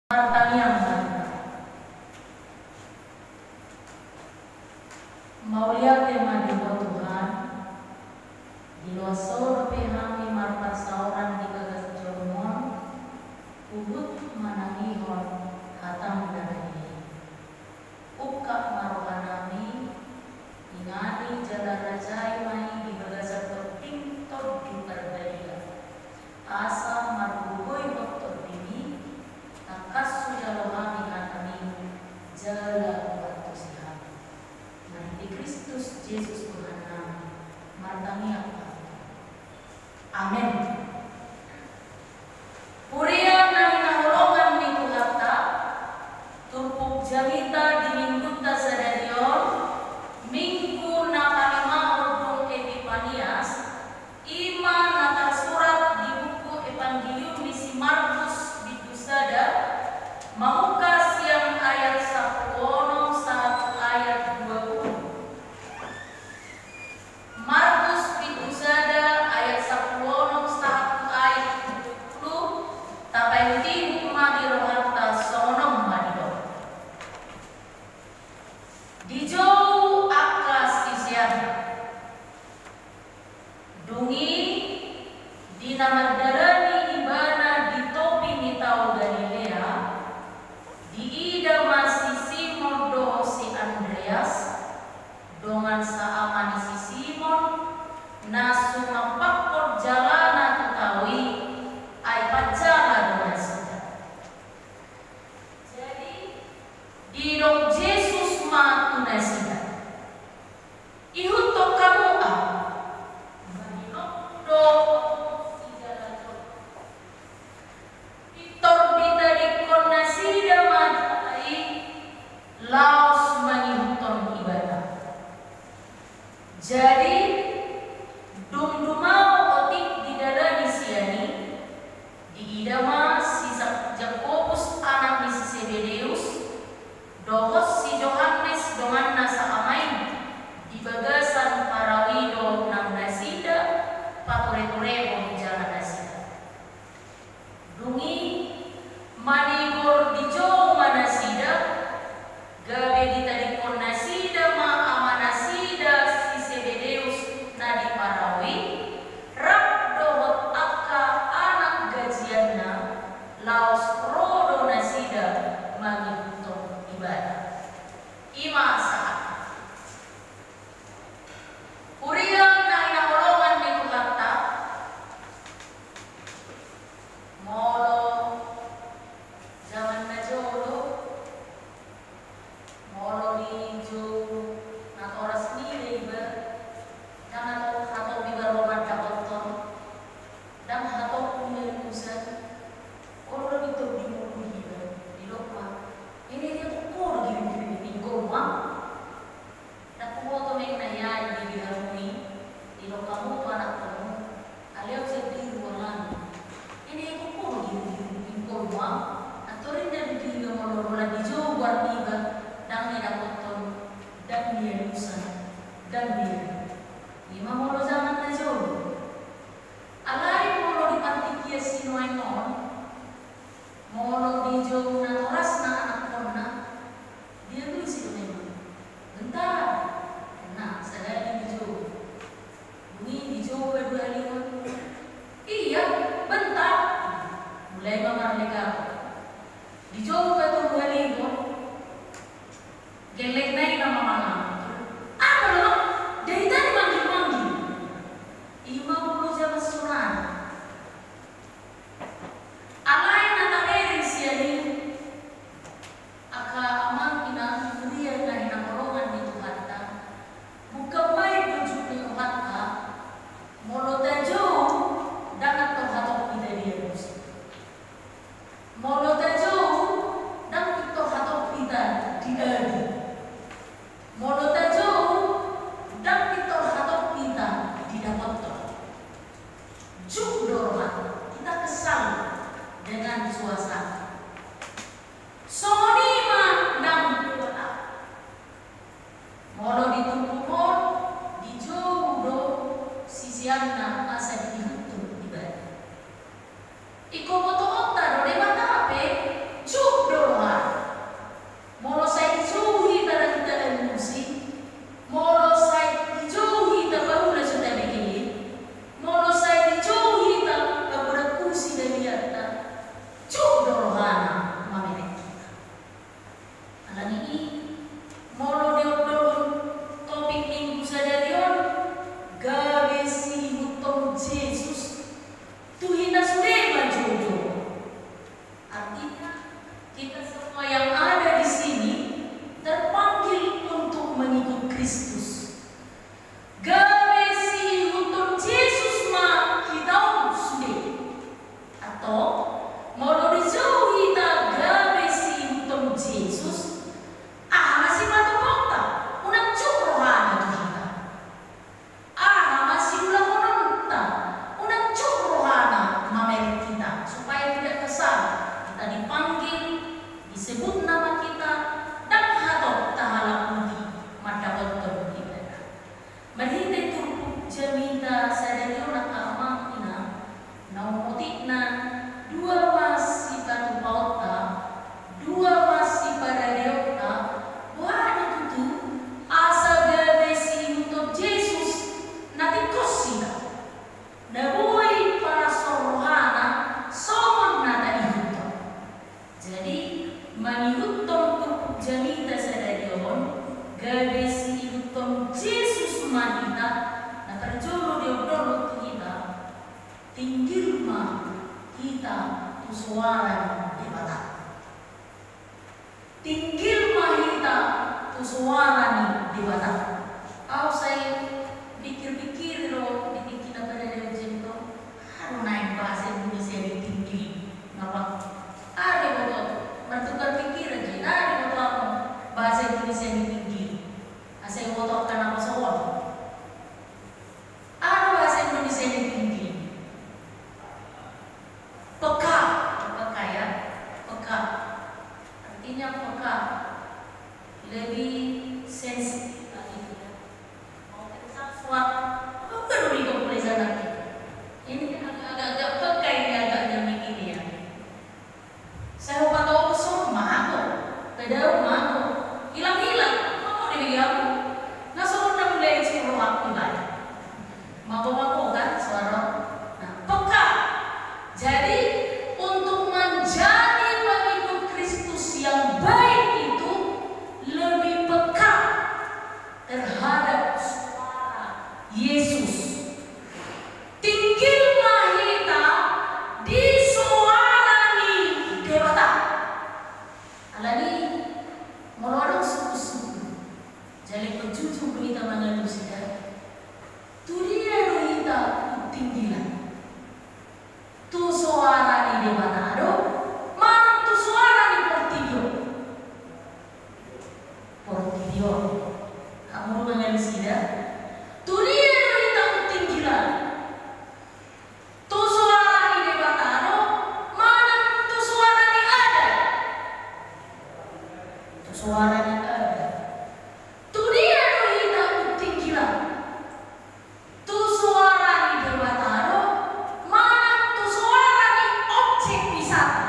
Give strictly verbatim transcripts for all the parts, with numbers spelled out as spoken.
Martangiang ma hita. Mauliate ma di Ho Tuhan, di loas Ho dope hami marparsaoran di bagas jolmon, huhut manangihon hataM na badia i. Ungkap ma rohanami, ingani jala rajai ma i di bagasan tondi-Tondi Parbadia. Asa margogoihon TondiMi, tangkas hujalo hami hataMi, jala huantusi hami. Marhite Kristus Jesus Tuhannami, martangiang hami. Amen. Huria na hinaholongan ni Tuhanta, turpuk jamita di Minggunta sadari on, Minggu na palimahon dung Epipanias, i ma na tarsurat di buku Evangelium ni si Markus bindu sada, mamungka sian ayat sampulu onom sahat tu ayat dua pulu. Markus bindu sada ayat sampulu onom sahat tu ayat dua pulu, tapaihutihut ma di rohanta songon on ma didok. Dijou angka siseanna. Dung i, di na mardalani Ibana di topi ni Tao Galilea, diida ma si Simon dohot si Andreas, dongan saama ni si Simon, na sumampakkon jalana tu tao i, ai parjala do nasida. Jadi, didok Jesus ma tu nasida, "Ihuthon hamu Ahu." Mangihuthon do sijalajalan. Pintor ditadingkon nasida ma jala i laos mangihuthon Ibana. Jadi, dung dumao otik didalani sian i, diida ma si Sa-, Jakobus anak ni si Sebedeus, dohot si Johannes donganna saama i, di bagasan parau i do nang nasida patureturehon jala nasida. Dung i, manigor dijou ma nasida, gabe ditadingkon nasida ma amanasida si Sebedeus na di parau i, rap dohot angka anak gajianna, laos ro do nasida mangihuthon Ibana. I ma sahat. Huria na hinaholongan ni Tuhanta, molo jaman na jolo, molo dijou natoras niba iba, ndang hatop, hatop iba ro mandapothon, ndang hatop niba niusan, olo do pintor dimului iba, didok ma, "Ene, dia tu podo girim-girim ingkon ma." Ndang huboto naeng na hian di biharmu i, didok hamu tu anakkonmu, "Ale au sian diri ruanganmu. Ene, ingkon podo girim-girim ingkon ma." Antorinna do di iba molo holan dijou goar niba, ndang nidapothon, ndang nialusan, ndang nialusan. I ma molo jaman na jolo. Alai molo di partingkian sinuaeng on, molo dijou natorasna anakkonna, dialusi do memang. "Bentar." Nah, sadari dijou. Dung i dijou paduahalihon. "Iya, bentar." Mulai ma marlega. Dijou patoluhalihon. Gellengna i na mamangam. "Aha do, Mama? Dari tadi manggil-manggil." I ma molo jaman sonari. Alai na tabereng sian i, angka amang inang huria na hinaholongan ni Tuhanta, bukan main do jut ni rohanta, molo tajou, ndang antong hatop hita dialusi. Molo tajou, Jadi, mangihuthon turpuk jamita sadari on, gabe siihuthon Jesus ma hita, na parjolo diondolhon tu hita, tinggil ma hita tu soara ni Debata. Tinggil ma hita tu soara ni Debata. Ahu sai pikir-pikir do di tingki na parade on, jento, aha do naeng bahasa Indonesia ni tinggil? Ngapa? Aha do iboto, martukar pikiran jadi, aha do iboto ahu bahasa Indonesia ni tinggil? Asa iboto angka na pasohot. Aha do bahasa Indonesia ni tinggil? Peka, peka ya, peka. Artinya peka, lebih sensitif lah gitu ya. Mau kencang suara, apa baru di kepolisian lagi? Ini agak-agak peka ini agaknya mikir ya. Sai hupatolus songon mago, pedau mago, hilang-hilang, mago di bege ahu. Na songon na mulai sipuluh waktu bae. Mago-mago kan suara. Nah, peka. Jadi, untuk menjadi pengikut Kristus yang baik itu lebih peka terhadap suara Yesus. Tinggil ma hita di soara ni Debata. Alani, molo adong sungkun-sungkun, jala ingkon jujur do hita mangalusi da. Tu dia do hita tinggilan? Tu soara ni Debata do, manang tu soara ni portibi on? Portibi on. Hamu do mangalusi da. Tu dia do hita tinggilan? Tu soara ni Debata do, manang tu soara ni adat? Tu soara ni adat. Tu dia do hita tinggilan? Tu soara ni Debata do, manang tu soara ni objek wisata?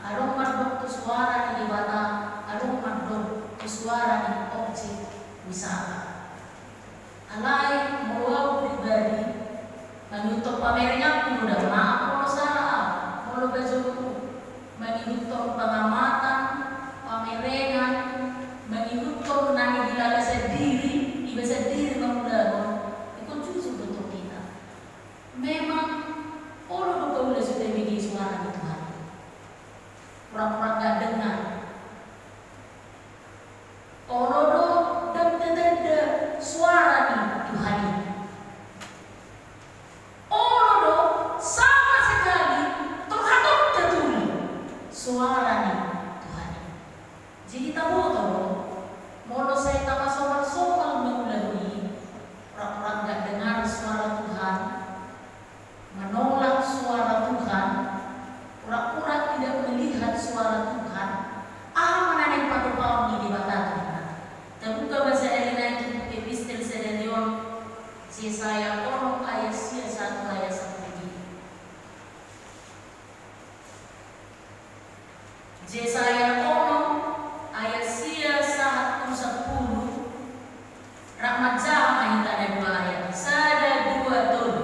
Adong mandok tu soara ni Debata, adong mandok tu soara ni objek wisata. Alai molo ahu pribadi, mangihuthon pamerenganku do da, maaf molo sala ahu, molo pajouonku, mangihuthon pangamatan, pamerengan, mangihuthon na nidilala sandiri, iba sandiri mangulahon, ingkon jujur do tu hita. Memang olo do paula so tabege soara ni Tuhan i. Pura-pura nggak dengar. Olo do ndang tatanda soara ni Tuhan i. Olo do sama sekali torhatonta tuli soara ni Tuhan i. Jadi taboto do, molo sai tapasomal-somal mangulahon i, pura-pura nggak dengar suara Tuhan, menolak suara Tuhan, pura-pura tidak melihat suara Tuhan, aha ma na naeng patupaon ni Debata tu hita? Tabuka ma sadari nai tu buku epistel sadari on, Jesaya onom ayat sia sahat tu ayat sampulu lima. Jesaya onom ayat sia sahat tu sampulu. Rap manjaha ma hita na dua ayat. Sada, dua, tolu.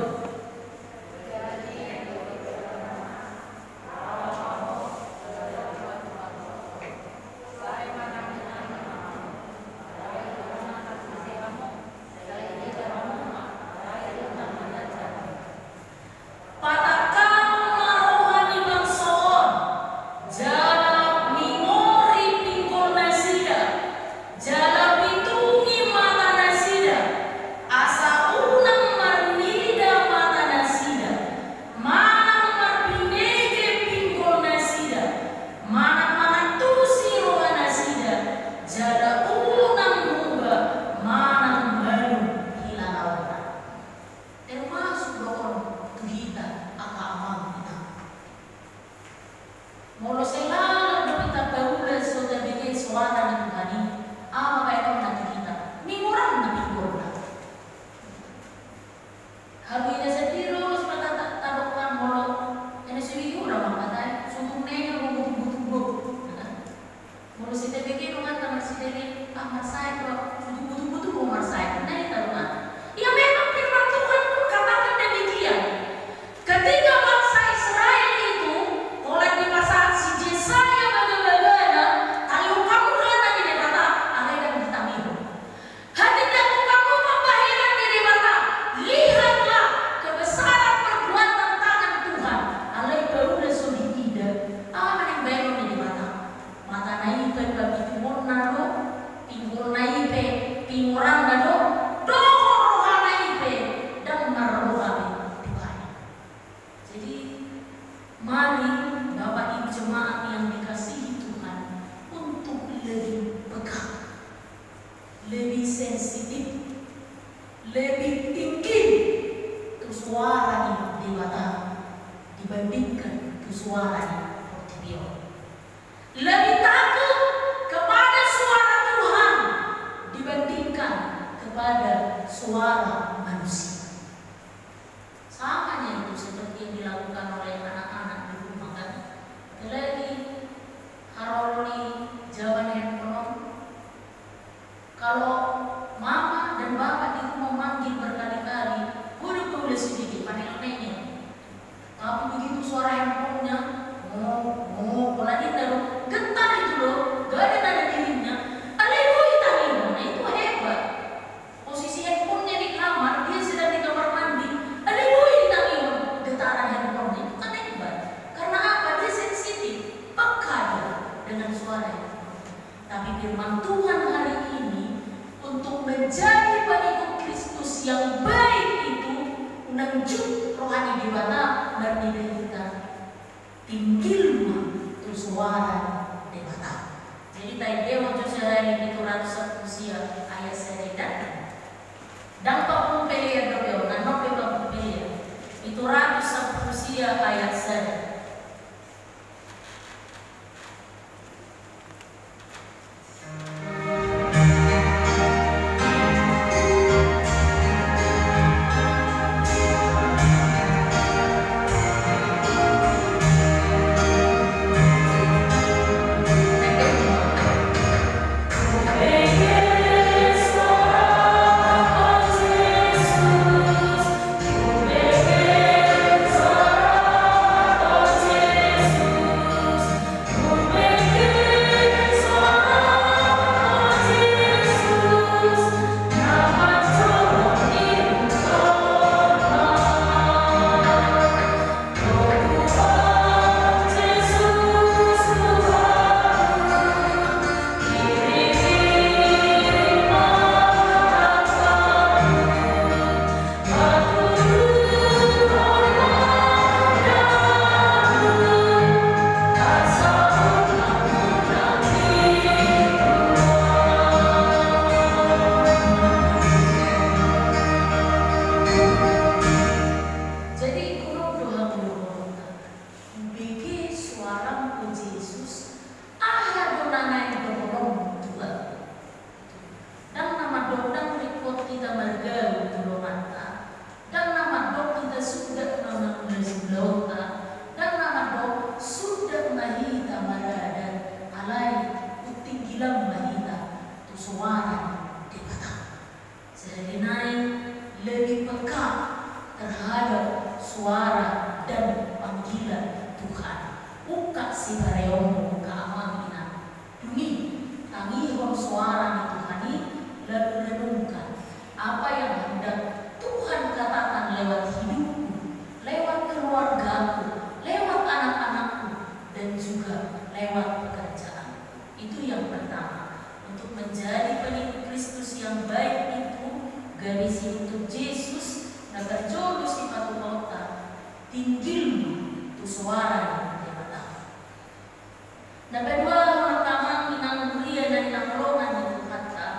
Patangkahon ma roha ni bangso on, jala mingori pinggolnasida, jala pitungi matanasida, asa unang marnida matanasida, manang marbinege pinggolnasida, manang mangantusi rohanasida, jala unang muba manang malum hilalaonna. Termasuk do on tu hita angka amang inang. Molo sai lalap do hita paula so tabege soara ni Tuhan i, aha ma baenonna tu hita? Mingorang na pinggolna. Hamu ida sandiri do, so ta-, ta-, tadok kan molo, ena so bege urang ma hata i, sutung nai do molo butung-butung do. Molo sai tabege do hata marsidalan, ah, marsahit do, sutung butung-butung do marsahit, na hita do hata. Ya memang firman Tuhan pun katakan demikian. Ketika bangsa Israel itu suara di portibi on. Lebih takut kepada suara Tuhan dibandingkan kepada suara manusia. Sama aja itu seperti yang dilakukan oleh anak-anak di rumah, kan? Apalagi haroro ni zaman handphone on. Kalau mama dan bapak di rumah manggil berkali-kali, godang do ulaon sididi, panel-panel. Tapi begitu suara handphonenya, oh, oh, pola dia taruh getar itu loh, gak ada nada dirinya. Alai boi tanginon, nah itu hebat. Posisi handphonenya di kamar, dia sedang di kamar mandi, alai boi ditanginon getaran handphonenya, itu kan hebat. Karena apa? Dia sensitif, peka dia dengan suara handphone. Tapi firman Tuhan hari ini, untuk menjadi pengikut Kristus yang baik itu, unang jut roha ni Debata marnida hita. Tinggil ma tu suara Debata. Jadi taendehon jo sahali pitu ratus sampulu sia ayat sada. Ndang pakumpul pelean dope on, ndang dope pakumpul pelean. Pitu ratus sampulu sia ayat sada. Jadi, ingkon do hamu dohononta, hubege suaram, o Jesus, aha do na naeng dohononmu tu ahu? Ndang na mandok ndang ringkot hita margaul tu donganta, ndang na mandok hita suda ma mangula ulaonta, ndang na mandok suda ma hita maradat, alai tinggilan ma hita tu suara ni Debata. Sahali nai lebih peka terhadap suara dan panggilan Tuhan. Ungkap sipareonmu angka amang inang. Dung i, tangihon suara ni Tuhan i, lalu renungkan apa yang hendak Tuhan katakan lewat hidupku, lewat keluargaku, lewat anak-anakku, dan juga lewat pekerjaanku. Itu yang pertama. Untuk menjadi pengikut Kristus yang baik itu, gabe siihuthon Jesus, na parjolo sipatupaonta, tinggil ma tu suara ni Debata. Na paduahon, angka amang inang huria na hinaholongan ni Tuhanta,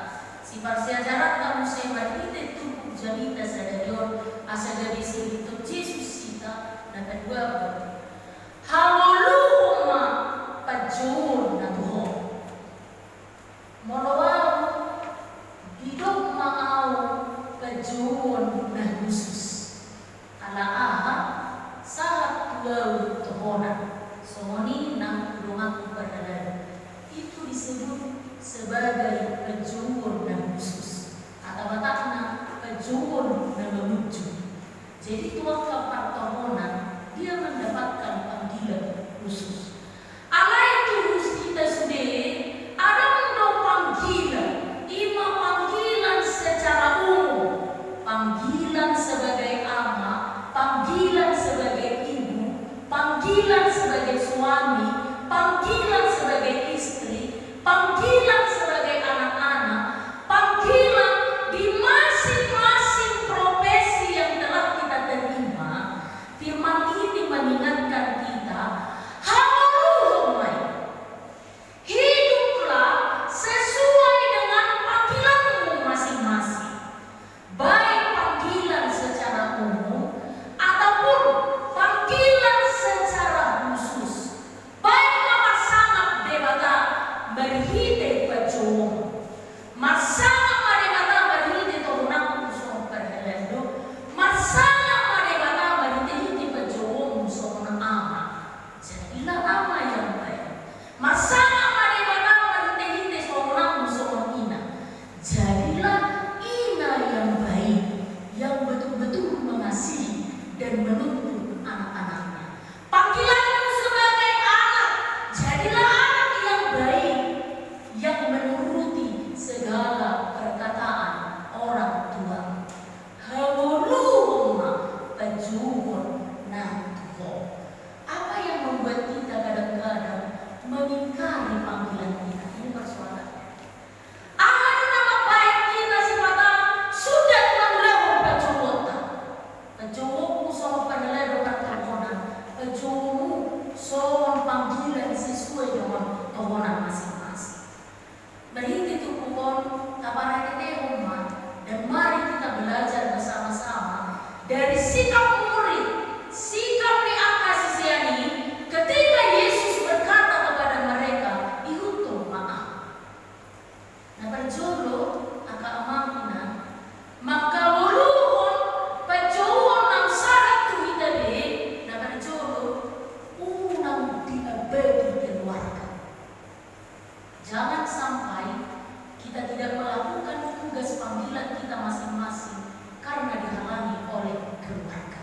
siparsiajaranta muse marhite turpuk jamita sadari on, asa gabe siihuthon Jesus hita, na paduahon, hangoluhon ma panjouon na tu ho. Molo ahu, didok ma ahu panjouon na husus. Ala aha? Sahat tu ahu tohonan, songon i nang tu donganku parhalado. Itu disebut sebagai panjouon na husus. Atau batakna panjouon na mamunjung. Jadi tu angka partohonan dia mendapatkan panggilan khusus. Alai tu hita sude, adong do panggilan, i ma panggilan secara umum, panggilan sebagai ama, panggilan sebagai ibu, panggilan sebagai suami, panggilan sebagai istri, panggilan sebagai anak-anak, panggilan di masing-masing profesi yang telah kita terima. Firman ini mengingatkan kita, hal Ama yang baik. Marsangap ma Debata marhite-hite songon ahu songon ina. Jadilah ina yang baik, yang betul-betul mengasihi dan menuntun anak-anaknya. Panggilanmu sebagai anak, jadilah anak yang baik, yang menuruti segala perkataan orang tua. Hangoluhon ma panjouon nang tu ho. Apa yang membuat kita kadang-kadang mengingkari panggilan kita? Ini persoalannya. Aha do na mambahen hita sipata suda mangulahon panjouonta? Panjouonmu songon panggilan do partohonan, panjouonmu songon panggilan sesuai dengan tohonan masing-masing. Marhite turpuk on, taparange ma dan mari kita belajar bersama-sama dari sikap murid, sikap ni angka sisean i, ketika Yesus berkata kepada mereka, "Ihuthon ma ahu." Na parjolo, angka amang inang, mangkangoluhon panjouon nang sahat tu hita be, na parjolo, unang diambati keluarga. Jangan sampai kita tidak melakukan tugas panggilan kita masing-masing karena dihalangi oleh keluarga.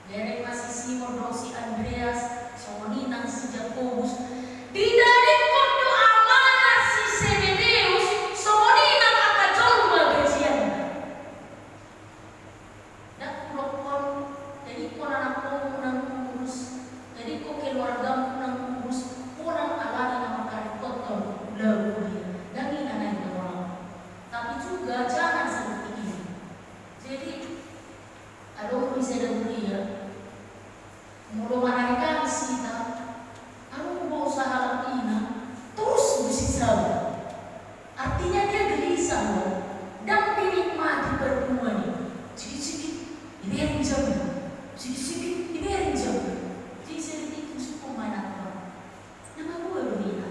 Bereng ma si Simon dohot si Andreas, songon i nang si Jakobus. Didadingkon do amana si Sebedeus, songon i nang angka jolma gajianna. Ndang hudokkon, tadingkon anakmu unang urus, tadingkon keluargamu unang urus, unang alani na mangkaringkothon ulaon huria. Ndang i na naeng dohonon. Tapi juga jangan seperti ini. Jadi, adong do sada huria, molo marari Kamis hita, adong do sahalak ina, torus do sisau. Artinya dia gelisah, loh. Ndang dinikmati pertemuan i. Sikit-sikit dibereng jamna, sikit-sikit dibereng jamna. Jadi sada tingki sungkun ma anakna. Na maboa do ninna.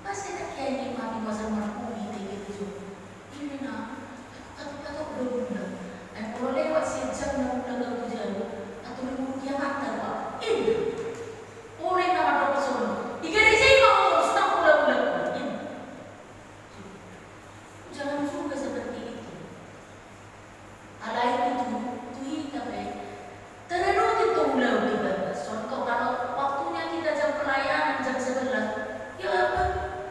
Masa ndang hea dinikmati masa marhuri di gereja? Ninna, patok-patok do bulan. Ai molo lewat sian jamna bulan laho tu jolo, atur rimuru kiamatan do. Ninna. Olo ninna mandok songon i. Di gereja i ma ho torus, ndang pola bulan. Ninna. Jangan juga seperti itu. Alai tutu, tu hita pe, taradotik do ulaon di bagas. Contoh, kalau waktunya kita jam pelayanan jam sebelas, ya,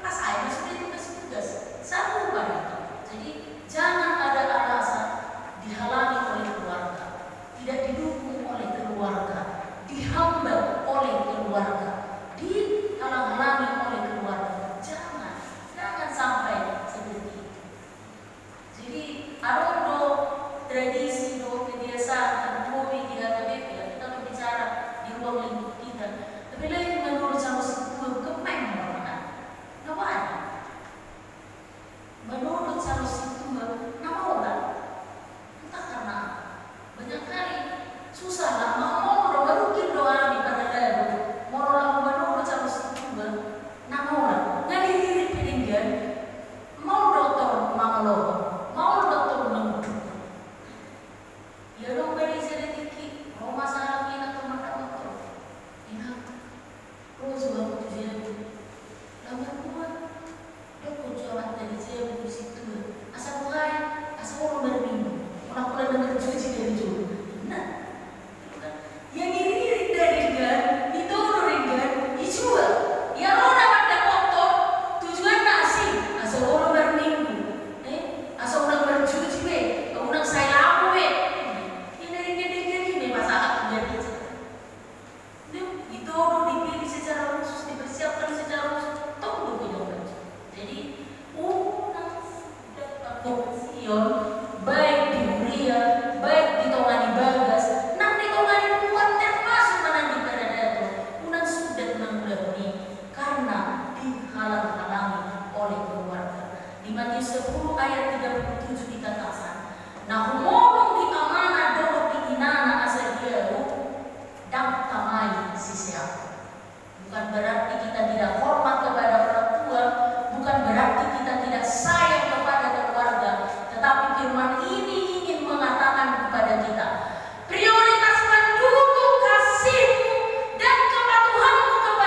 pas aja sudah tugas-tugas. Sarupa itu. Jadi, jangan ada alasan dihalangi oleh keluarga, tidak didukung oleh keluarga, dihambat oleh keluarga, dihalang-halangi oleh keluarga. Jangan, jangan sampai seperti itu. Jadi, adong do tradisi dohot kebiasaan, tarlumobi di H K B P, ya, kita berbicara di ruang lingkup kita. Tapi lagi menurut sama si tua, kemeng, na wajar. Menurut sama si tua, na wajar. Entah karena apa. Banyak kali susah lah, mau, mau do marungkil do hami, padahal molo laho manurut sama si tua, na wajar. Nga diririt pe denggan, mau do tor mangolohon, mau do tor manguduk. Ia dong bari sada tingki, ro ma sahalak ina tu mardaothon. Ina, ro jo ahu tu jabu. Lamar dua. Dokkon jo amanta di jabu tu si tua. Asa boha i, asa olo marminggu. Unang pola na marjuji dari jolo. Ninna. Ia diririt da denggan, ditodo denggan, dijual. Ia ro na mandapothon, tujuanna asing, asa olo marminggu. Eh, asa unang marjuji be, unang sai labo be. Ia na denggan-denggan i ma pasahat tu gereja. Ditodo, dipilih secara khusus, dipersiapkan secara khusus, tong do pe dapot. Jadi, unang suda pangkomusion, baik di huria, baik di tonga ni bagas, nang di tonga ni punguan, termasuk ma nang di paradaton, unang suda mangulahon i, karena dihalang-halangi oleh keluarga. Di Matius sepuluh ayat tiga puluh tujuh dikatakan, na humodong di amana dohot di inana asa dialu, ndang tama i sisean. Bukan berarti kita tidak hormat kepada orang tua, bukan berarti kita tidak sayang kepada keluarga, tetapi firman ini ingin mengatakan kepada kita, prioritaskan dulu kasihmu dan kepatuhanmu kepada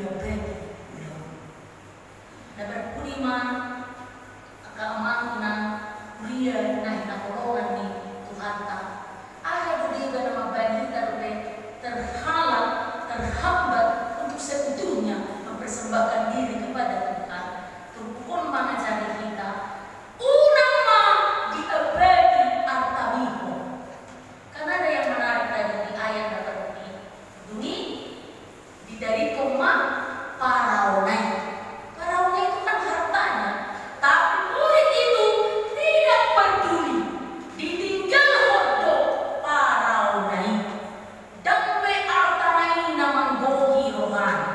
diabati ulaon. Na parpudi ma angka amang inang huria na hinaholongan ni Tuhanta. Aha do deba na mambahen hita dope terhalang, terhambat untuk seutuhnya mempersembahkan diri kepada Tuhan? Turpuk on mangajari hita, unang ma diabati artami ho. Kan ada yang menarik tadi di ayat na parpudi. Dung i ditadingkon ma paraona i. Paraona itu kan hartanya. Tapi murid itu tidak peduli. Ditinggalhon do paraona i. Ndang pe artana i na manggohi rohana.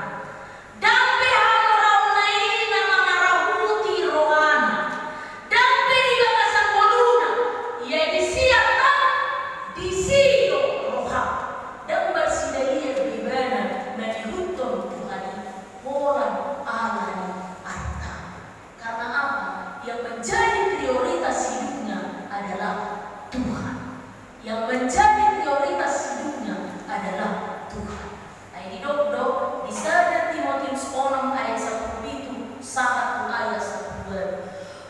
Ndang pe harajaonna i na mangarahuti rohana. Ndang pe di bagasan ngoluna. Ia disi arta, disi do roha. Ndang marsidahian ibana manihuthon Tuhan i holan ala ni arta. Karena apa? Yang menjadi prioritas hidupnya adalah Tuhan. Yang menjadi prioritas hidupnya adalah Tuhan. Ai didok do di sada Timotius onom ayat sampulu pitu sahat tu ayat sampulu ualu.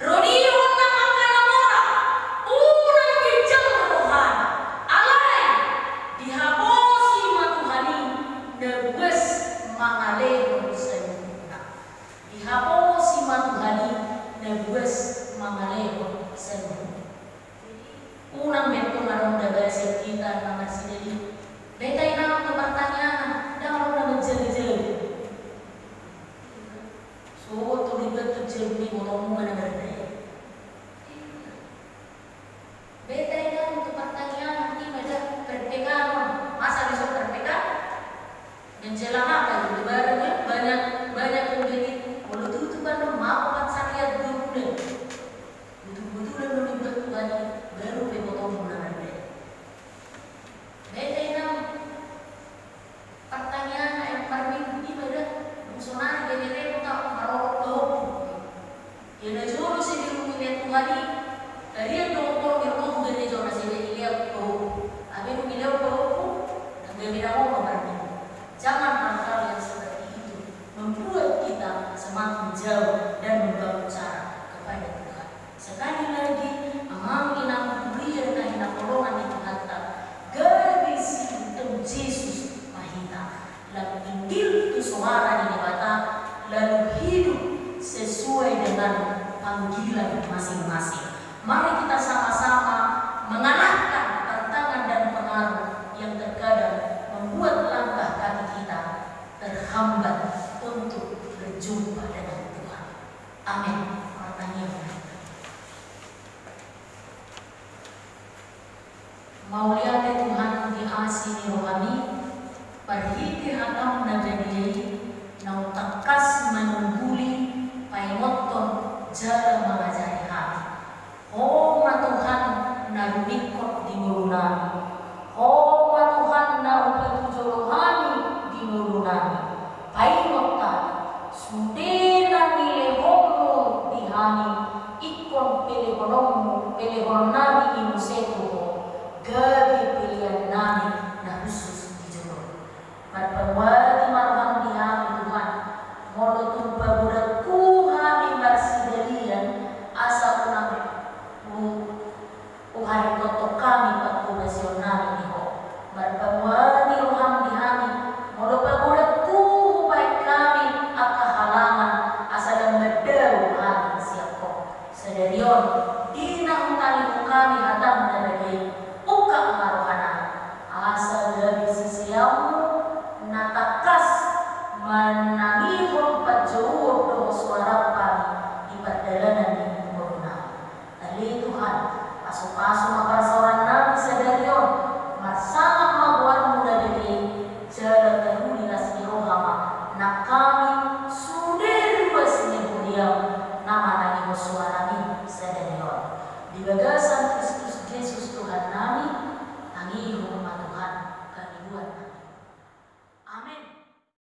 Ro di on nang angka na mora, unang ginjang rohana, alai dihaposi ma Tuhan i na buas mangalehon saluhutna. Dihaposi ma Tuhan i na buas mangalehon saluhutna. Unang be tong adong da basa hita na marsidahian. Beta inang tu partangiangan, ndang adong na manjalo-jalo. So tolu batu jam ni botomu mana berdaya. Beta inang tu partangiangan, ima da perpekan on. Masa bisa perpekan? Menjelang apa itu? Lebaran ya, banyak, banyak pembeli. Kalau tutupan dong, mau empat sariat dua bulan. Betul-betul dan menurut Tuhan, baru pe botomu na berdaya. Beta inang. Partangiangan na parminggu ima da, dung sonari gabe repot au marorot pahompu. Ia na jolo sibelum ilean Tuhan i, arian do ompung ni rumah tu gareja on asa dilehon pahompu. Alai dung dilehon pahompu, ndang gabe na olo parminggu. Jangan hal-hal yang seperti itu membuat kita semakin jauh dan membangun jarak kepada Tuhan. Sekali lagi, amang inang huria na hinaholongan ni Tuhanta, gabe sihuthon Jesus ma hita, lam inggil tu soara ni Debata, lalu hidup sesuai dengan panggilan masing-masing. Mari kita sama-sama mengalahkan tantangan dan pengaruh yang terkadang membuat langkah kaki kita terhambat untuk berjumpa dengan Tuhan. Amin. Martangiang ma hita. Mauliate Tuhan di asi ni rohaMi, marhite hataM na badia i, naung tangkas manungguli, paingothon jala mangajari hami. Ho ma Tuhan na ringkot di ngolunami,